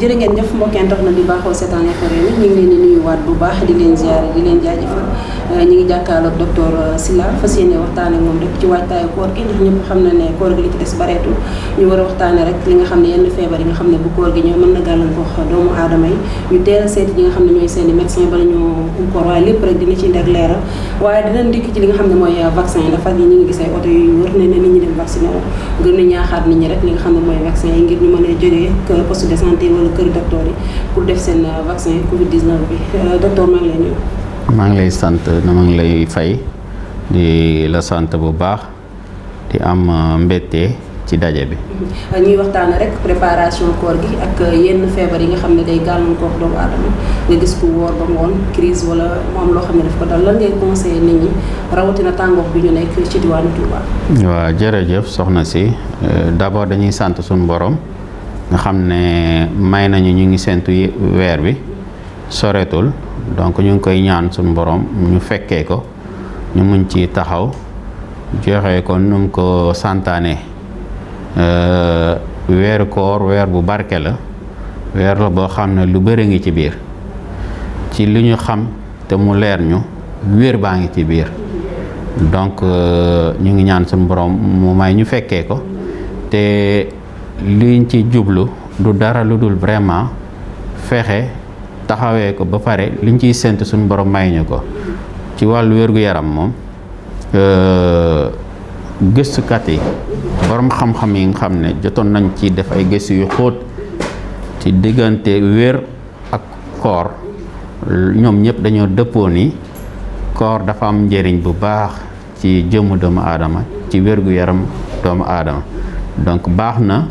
jërë ngeen jëf mbokk internet di baaxoo seetaan Infos Rewmi ñu ngi leen di nuyuwaat bu baax di leen ziare di leen jaajëfal ñu ngi jàkkaarloog docteur Sylla fas yéene waxtaane moom rek ci waajtaayu koor gi ndax ñëpp xam na ne koor gi li ci des bareetul ñu war a waxtaane rek li nga xam ne yenn feebar yi nga xam ne bu koor gi ñëw mën na gàllankoor doomu aadama yi ñu teel a seeti ñi nga xam ne ñooy seeni médecin bala ñoo koor waaye lépp rek dina ci ndek leeral waaye dinañ dikk ci li nga xam ne mooy vaccin la fan yi ñu ngi gis ay oto yu wër ne nit ñi dem vacciné wu gën a ñaaxaat nit ñi rek li nga xam ne mooy vaccin yi ngir ñu mën a jógee poste de santé wala kër docteur yi pour def seen vaccin Covid 19 bi docteur maa ngi lay nuyu. maa ngi lay sant maa ngi lay fay di la sant bu baax di am mbégte ci daje bi. ñuy waxtaane rek préparation koor gi ak yenn feebar yi nga xam ne day gàllankoor doomu aadama nga gis ku woor ba ngoon crise wala mu am loo xam ne daf ko dal lan ngay conseillé nit ñi rawatina tàngoor bi ñu nekk ci diwaanu Touba. waaw jërëjëf soxna si d'abord dañuy sant suñu borom nga xam ne may nañu ñu ngi séntu weer bi soreetul donc ñu ngi koy ñaan suñu borom ñu fekkee ko ñu mun ci taxaw joxe ko nu mu ko santaane. weeru koor weer bu barke la weer la boo xam ne lu bëri ngi ci biir ci li ñu xam te mu leer ñu wér baa ngi ci biir donc ñu ngi ñaan suñu borom mu may ñu fekkee ko te liñ ci jublu du dara lu dul vraiment fexe taxawee ko ba pare liñ ciy séntu suñu borom may ñu ko ci wàllu wér-gu-yaram moom gëstukat yi borom xam-xam yi nga xam ne jotoon nañ ci def ay gëstu yu xóot ci diggante wér ak koor ñoom ñëpp dañoo dëppoo ni koor dafa am njëriñ bu baax ci jëmmu doomu aadama ci wér-gu-yaram doomu aadama donc baax na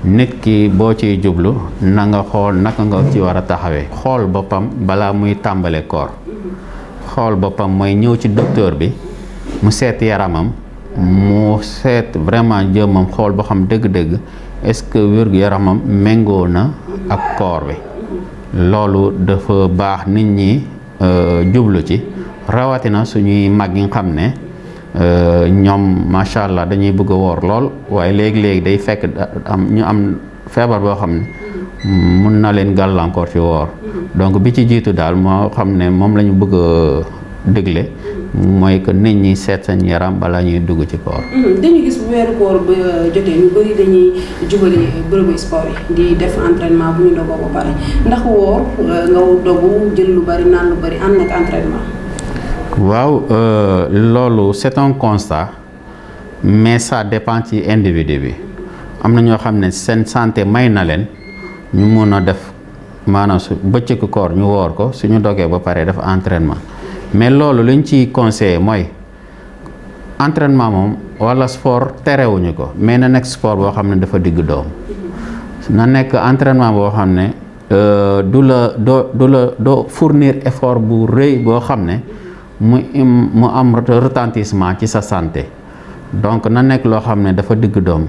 nit ki boo ciy jublu na nga xool naka nga ci war a taxawee xool boppam balaa muy tàmbale koor xool boppam mooy ñëw ci docteur bi mu seet yaramam mu seet vraiment jëmmam xool boo xam dëgg-dëgg est-ce que wér-gu-yaramam méngoo na ak koor bi loolu dafa baax nit ñi jublu ci rawatina suñuy mag yi nga xam ne ñoom macha allah dañuy bëgg a woor lool waaye léegi-léegi day fekk ñu am feebar boo xam ne mun na leen gàllankoor ci woor donc bi ci jiitu daal moo xam ne moom la ñu bëgg a dégle mooy que nit ñi seet seen yaram bala ñuy dugg ci koor. dañu gis bu weeru koor ba jotee ñu bëri dañuy jubali bërëbu sport yi di def entraînement bu ñu dogoo ba pare ndax woor nga dogu jël lu bari naan lu bari ànd ak entraînement. waaw loolu c'est un constat mais ça dépend ci individu bi am na ñoo xam ne seen santé may na leen ñu mun a def maanaam su bëccëgu koor ñu woor ko suñu dogee ba pare def entraînement. mais loolu liñ ci conseillé mooy entraînement moom wala sport terewuñu ko mais na nekk sport boo xam ne dafa digg doom na nekk entraînement boo xam ne doo fournir effort bu rëy boo xam ne mu am retentissement ci sa santé donc na nekk loo xam ne dafa digg doom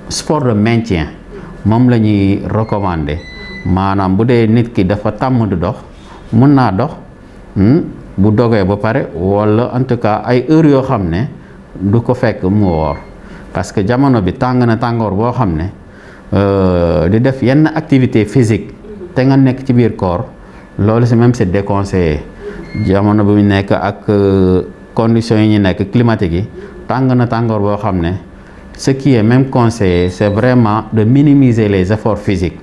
sport de maintien moom la ñuy recommander maanaam bu dee nit ki dafa tàmm di dox mun naa dox bu dogee ba pare wala en tout cas ay heures yoo xam ne du ko fekk mu woor parce que jamono bi tàng na tàngoor boo xam ne di def yenn activité physique te nga nekk ci biir koor loolu c'est même c'est déconseillé jamono bi mu nekk ak conditions yi ñu nekk climatique yi tàng na tàngoor boo xam ne ce qui est même conseillé c'est vraiment de minimiser les efforts physiques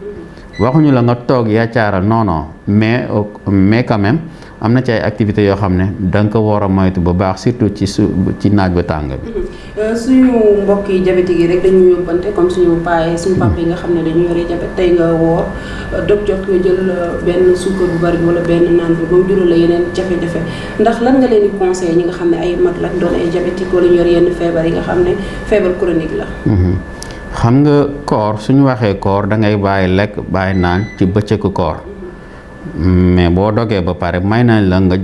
waxuñu la nga toog yaacaaral non mais quand même am na ci ay activités yoo xam ne da nga ko war a moytu bu baax surtout ci naaj ba tàng bi. suñu mbokk yi diabétique yi rek dañu yóbbante comme suñu paa suñu papa yi nga xam ne dañu yore diabète tey nga woor dog jot nga jël benn suukar bu bari wala benn naan bi moom jural la yeneen jafe-jafe ndax lan nga leen di conseillé ñi nga xam ne ay mag la doon ay diabétique wala ñu yor yenn feebar yi nga xam ne feebar chronique la. xam nga koor suñu waxee koor da ngay bàyyi lekk bàyyi naan ci bëccëgu koor. mais boo dogee ba pare may nañ la nga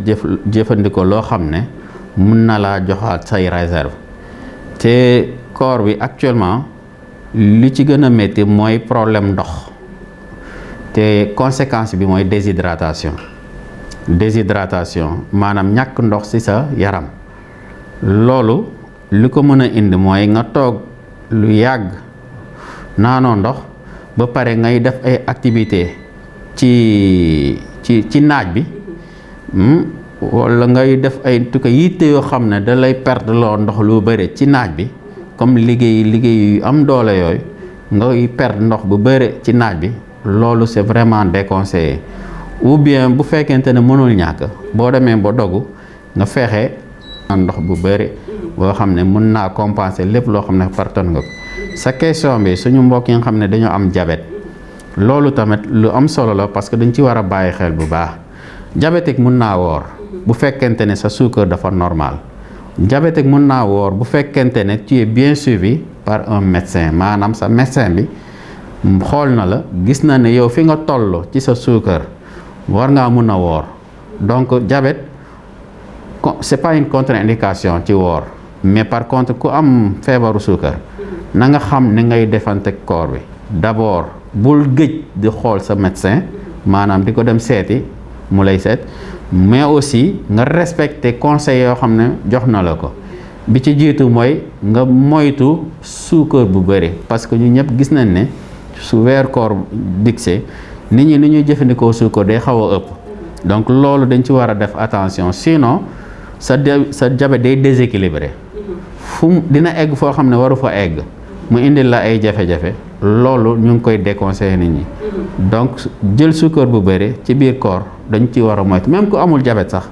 jëfandikoo loo xam ne mun na laa joxaat say réserve te koor bi actuellement li ci gën a métti mooy problème ndox te conséquence bi mooy déshydratation maanaam ñàkk ndox ci sa yaram loolu li ko mën a indi mooy nga toog lu yàgg naanoo ndox ba pare ngay def ay activité ci naaj bi wala ngay def ay tukka yitte yoo xam ne da lay perdre loo ndox lu bëri ci naaj bi comme liggéey yu am doole yooyu ngay perdre ndox bu bëri ci naaj bi loolu c'est vraiment déconseillé. Ou bien bu fekkente ne mënul ñàkk boo demee ba dogu nga fexe ndox bu bëri boo xam ne mën naa compenser lépp loo xam ne parton nga ko. Sa question bi suñu mbokk yi nga xam ne dañoo am diabète loolu tamit lu am solo la parce que dañ ci war a bàyyi xel bu baax. Diabétique mën naa woor bu fekkente ne sa sucre dafa normal. Diabétique mën naa woor bu fekkente ne tu es bien suivi par un médecin maanaam sa médecin bi xool na la gis na ne yow fi nga toll ci sa sucre war ngaa mun a woor. Donc diabète c'est pas une contre-indication ci woor mais par contre ku am feebaru sucre na nga xam ni ngay defante corps bi. D'abord bul gëj di xool sa médecin maanaam di ko dem seeti mu lay seet mais aussi nga respecter conseils yoo xam ne jox na la ko. Bi ci jiitu mooy nga moytu suukar bu bëri parce que ñu ñëpp gis nañ ne su weer koor digsee nit ñi ni ñuy jëfandikoo suukar day xaw a ëpp donc loolu dañ ci war a def attention sinon sa diabète day déséquilibré dina egg foo xam ne waru fa egg mu indil la ay jafe-jafe loolu ñu ngi koy déconseillé nit ñi. Donc jël suukar bu bëri ci biir koor dañ ci war a moytu même ku amul diabète sax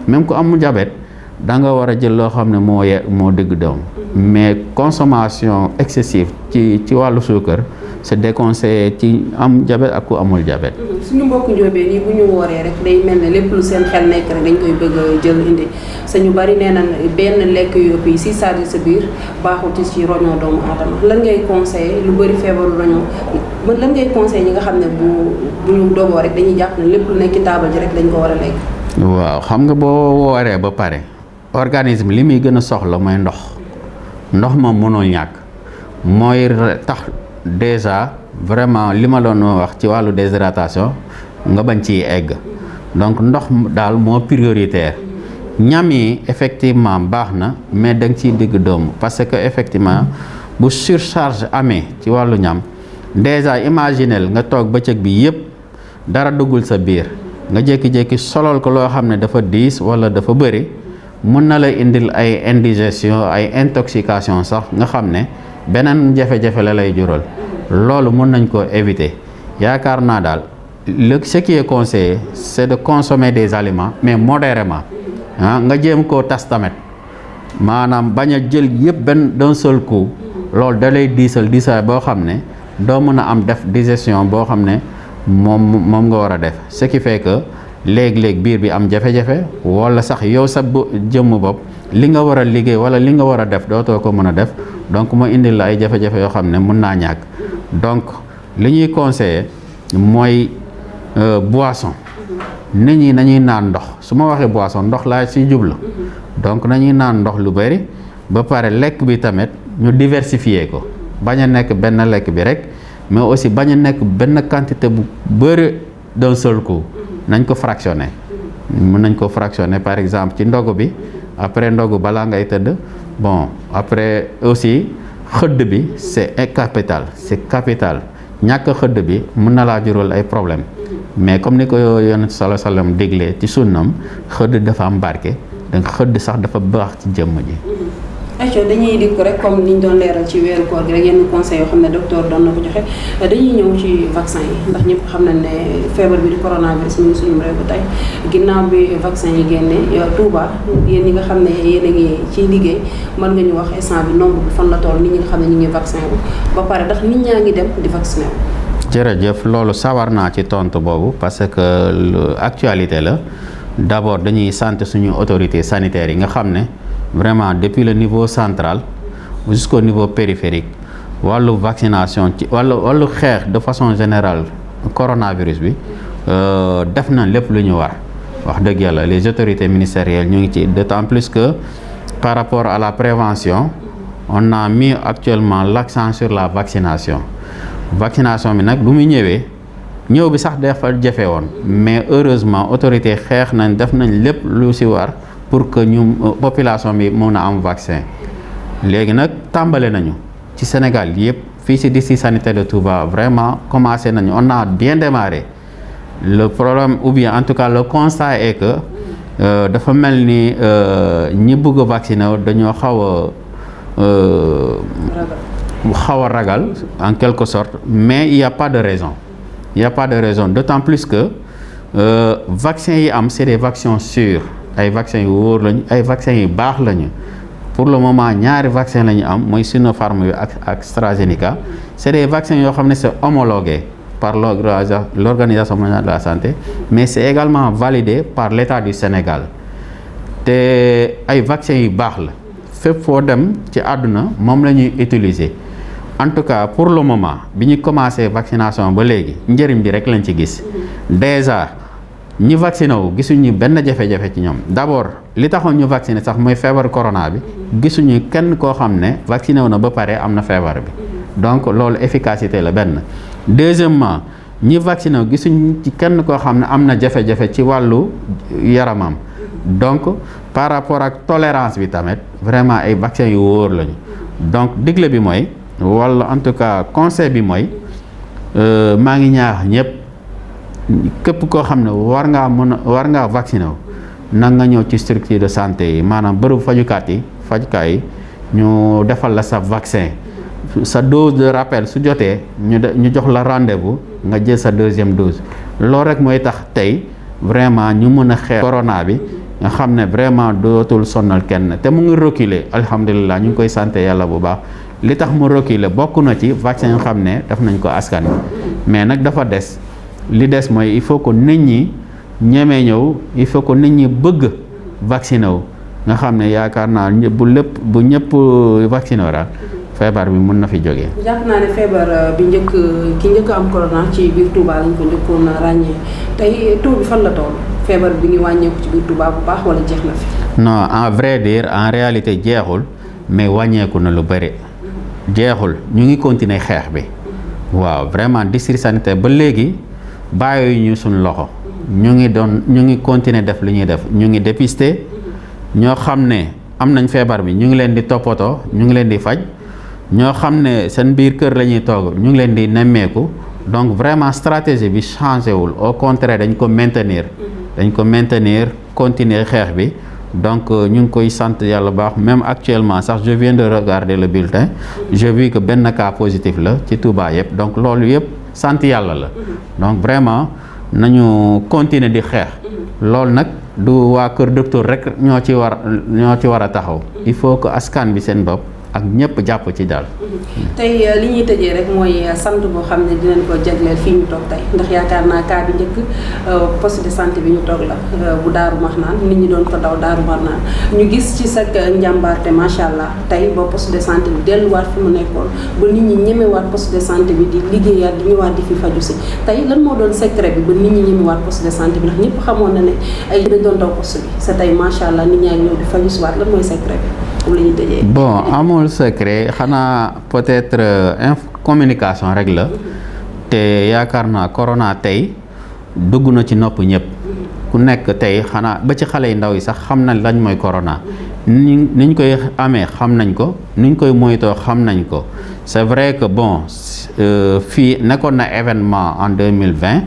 même ku amul diabète da nga war a jël loo xam ne moo dëgg doom mais consommation excessive ci wàllu suukar c'est déconseillé ci am diabète ak ku amul diabète. suñu mbokku njóobeen yi bu ñu wooree rek day mel ne lépp lu seen xel nekk rek dañ koy bëgg a jël indi sañu bari nee nañ benn lekk yu ëpp yi si sadi sa biir baaxul ci roñoo doomu aadama lan ngay conseillé lu bëri feebaru roñoo lan ngay conseillé ñi nga xam ne bu ñu dogoo rek dañuy jàpp ne lépp lu nekk ci taabal ji rek dañ ko war a lekk. waaw xam nga boo wooree ba pare organisme li muy gën a soxla mooy ndox moom mënul ñàkk mooy tax déjà vraiment li ma doon wax ci wàllu déshydratation nga bañ ciy egg donc ndox daal moo prioritaire. Ñam yi effectivement baax na mais da nga ciy digg doomu parce que effectivement bu surcharge amee ci wàllu ñam déjà imaginel nga toog bëccëg bi yépp dara duggul sa biir nga jékki-jékki solol ko loo xam ne dafa diis wala dafa bëri mën na la indil ay indigestion ay intoxication sax nga xam ne beneen jafe-jafe la lay jural loolu mën nañ ko éviter. Yaakaar naa daal ce qui est conseillé c'est de consommer des aliments mais modérément nga jéem koo tas tamit maanaam bañ a jël yëpp d'un seul coup loolu da lay diisaay boo xam ne doo mën a am def digestion boo xam ne moom nga war a def ce qui fait que léeg-léeg biir bi am jafe-jafe wala sax yow sa jëmm bopp li nga war a liggéey wala li nga war a def dootoo ko mën a def donc moo indil la ay jafe-jafe yoo xam ne mën naa ñàkk. Donc li ñuy conseiller mooy boisson nit ñi nañuy naan ndox su ma waxee boisson ndox laa ci jublu donc nañuy naan ndox lu bari ba pare lekk bi tamit ñu diversifier ko bañ a nekk benn lekk bi rek mais aussi bañ a nekk benn quantité bu bari d'un seul coup nañ ko fractionner mën nañ ko fractionner par exemple ci ndogu bi après ndogu balaa ngay tëdd bon après aussi xëdd bi c'est capital ñàkk xëdd bi mën na laa jural ay problème mais comme ni ko yonent sallallahu alayhi wasallam déglee ci sunnam xëdd dafa am barke donc xëdd sax dafa baax ci jëmm ji. ayca dañuy dikk rek comme ni ñu doon leeral ci weeru koor gi rek yenn conseils yoo xam ne docteur doon na ko joxe dañuy ñëw ci vaccin yi ndax ñëpp xam nañ ne feebar bi di coronavirus mu ngi suñu réew ba tey ginnaaw bi vaccin yi génne Touba yéen ñi nga xam ne yéen a ngi ciy liggéey mën nga ñu wax instant bi nombre bi fan la toll nit ñi nga xam ne ñu ngi vaccin wu ba pare ndax nit ñaa ngi dem di vacciné wu. jërëjëf loolu sawar naa ci tontu boobu parce que actualité la d'abord dañuy sant suñu autorités sanitaires yi nga xam ne vraiment depuis le niveau central jusqu'au niveau périphérique wàllu vaccination ci wàllu xeex de façon générale coronavirus bi def na lépp lu ñu war wax dëgg yàlla les autorités ministérielles ñu ngi ci d'autant plus que par rapport à la prévention on a mis actuellement l'accent sur la vaccination bi nag bu muy ñëw bi sax dafa jafe woon mais heureusement autorité xeex nañ def nañ lépp lu ci war pour que ñu population bi mën a am vaccin léegi nag tàmbale nañu ci Sénégal yëpp fii ci district sanitaire de Touba vraiment commencé nañu on a bien démarré le problème ou bien en tout cas le constat est que dafa mel ni ñi bëgg a vacciner dañoo xaw a ragal en quelque sorte, mais il y a pas de raison. Il y a pas de raison, d'autant plus que vaccins yi am c'est des vaccins sûrs, ay vaccins yu wóor lañu, ay vaccins yu baax lañu. Pour le moment ñaari vaccin la ñu am mooy Sinopharm bi ak AstraZeneca. C'est des vaccins yoo xam ne c'est homologué par l'Organisation mondiale de la santé, mais c'est également validé par l'État du Sénégal. te ay vaccins yu baax la fépp foo dem ci àdduna moom la ñuy utiliser. En tout cas pour le moment bi ñu commencé vaccination ba léegi njëriñ bi rek lañ ci gis. Déjà ñi vacciné wu gisuñu benn jafe-jafe ci ñoom. D'abord li taxoon ñu vacciné sax mooy feebar corona bi gisuñu kenn koo xam ne vacciné wu na ba pare am na feebar bi. Donc loolu efficacité la benn. Deuxièmement ñi vacciné wu gisuñu ci kenn koo xam ne am na jafe-jafe ci wàllu yaramam. Donc par rapport ak tolérance bi tamit vraiment ay vaccins yu wóor lañu. Donc digle bi mooy wala en tout cas conseil bi mooy maa ngi ñaax ñëpp képp koo xam ne war ngaa vacciné wu na nga ñëw ci structure de santé yi maanaam bërëbu fajukaay yi ñu defal la sa vaccin. Sa dose de rappel su jotee ñu jox la rendez-vous nga jël sa deuxième dose loolu rek mooy tax tey vraiment ñu mën a xeex corona bi nga xam ne vraiment dootul sonnal kenn te mu ngi reculer alhamdulilah ñu ngi koy sant yàlla bu baax. Li tax mu reculer bokk na ci vaccin yoo xam ne def nañ ko askan wi mais nag dafa des li des mooy il faut que nit ñi ñemee ñëw il faut que nit ñi bëgg vacciné wu nga xam ne yaakaar naa bu ñëpp vacciné wu daal feebar bi mën na fi jógee. jàpp naa ne feebar bi ki njëkk am corona ci biir Touba lañ ko njëkkoon ràññee tey taux bi fan la toll feebar bi ngi wàññeeku ci biir Touba bu baax wala jeex na fi. Non en vrai dire en réalité jeexul mais wàññeeku na lu bëri. Jeexul ñu ngi continuer xeex bi waaw vraiment district sanitaire ba léegi bàyyi ñu suñ loxo ñu ngi continuer def li ñuy def ñu ngi dépister ñoo xam ne am nañ feebar bi ñu ngi leen di toppatoo ñu ngi leen di faj ñoo xam ne seen biir kër la ñuy toog ñu ngi leen di nemmeeku donc vraiment stratégie bi changé wul au contraire dañ ko maintenir continuer xeex bi. Donc ñu ngi koy sant yàlla baax même actuellement sax je viens de regarder le bulletin j'ai vu que benn cas positif la ci Touba yëpp donc loolu yëpp sant yàlla la donc vraiment nañu continuer di xeex loolu nag du waa kër docteur rek ñoo ci war a taxaw il faut que askan bi seen bopp ak ñëpp jàpp ci daal. tey li ñuy tëjee rek mooy sant boo xam ne dinañ ko jagleel fii ñu toog tey ndax yaakaar naa cas bi njëkk poste de santé bi ñu toog la bu Daaru Marnaan nit ñi doon ko daw Daaru Marnaan ñu gis ci sa njàmbaarte macha allah tey ba poste de santé bi delluwaat fi mu nekkoon ba nit ñi ñemewaat poste de santé bi di liggéeyaat di ñëwaat di fi faju si tey lan moo doon secret bi ba nit ñi ñemewaat poste de santé bi ndax ñëpp xamoon na ne ay dañ doon daw poste bi sa tey macha allah nit ñaa ngi ñëw di faju si waat lan mooy secret bi. Bon amul secret xanaa peut-être communication rek la te yaakaar naa corona tey dugg na ci nopp ñëpp ku nekk tey xanaa ba ci xale yu ndaw yi sax xam nañ lañ mooy corona niñ koy amee xam nañ ko niñ koy moytoo xam nañ ko c'est vrai que bon fii nekkoon na événement en 2020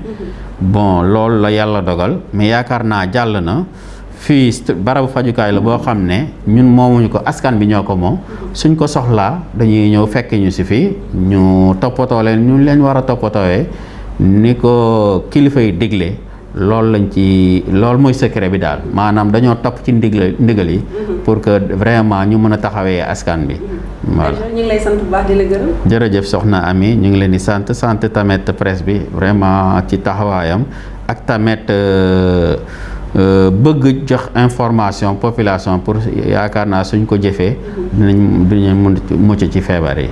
bon loolu la yàlla dogal mais yaakaar naa jàll na. Fii barabu fajukaay la boo xam ne ñun moomuñu ko askan bi ñoo ko moom suñ ko soxlaa dañuy ñëw fekk ñu si fii ñu toppatoo leen ñu leen war a toppatoowee ni ko kilifa yi digle loolu mooy secret bi daal maanaam dañoo topp ci ndigal yi pour que vraiment ñu mën a taxawee askan bi voilà. ñu ngi lay sant bu baax di la gërëm. jërëjëf soxna Ami ñu ngi leen di sant tamit presse bi vraiment ci taxawaayam ak tamit bëgg jox information population pour yaakaar naa suñ ko jëfee dinañ mën mucc ci feebar yi.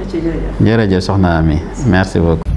jërëjëf soxna Ami merci beaucoup.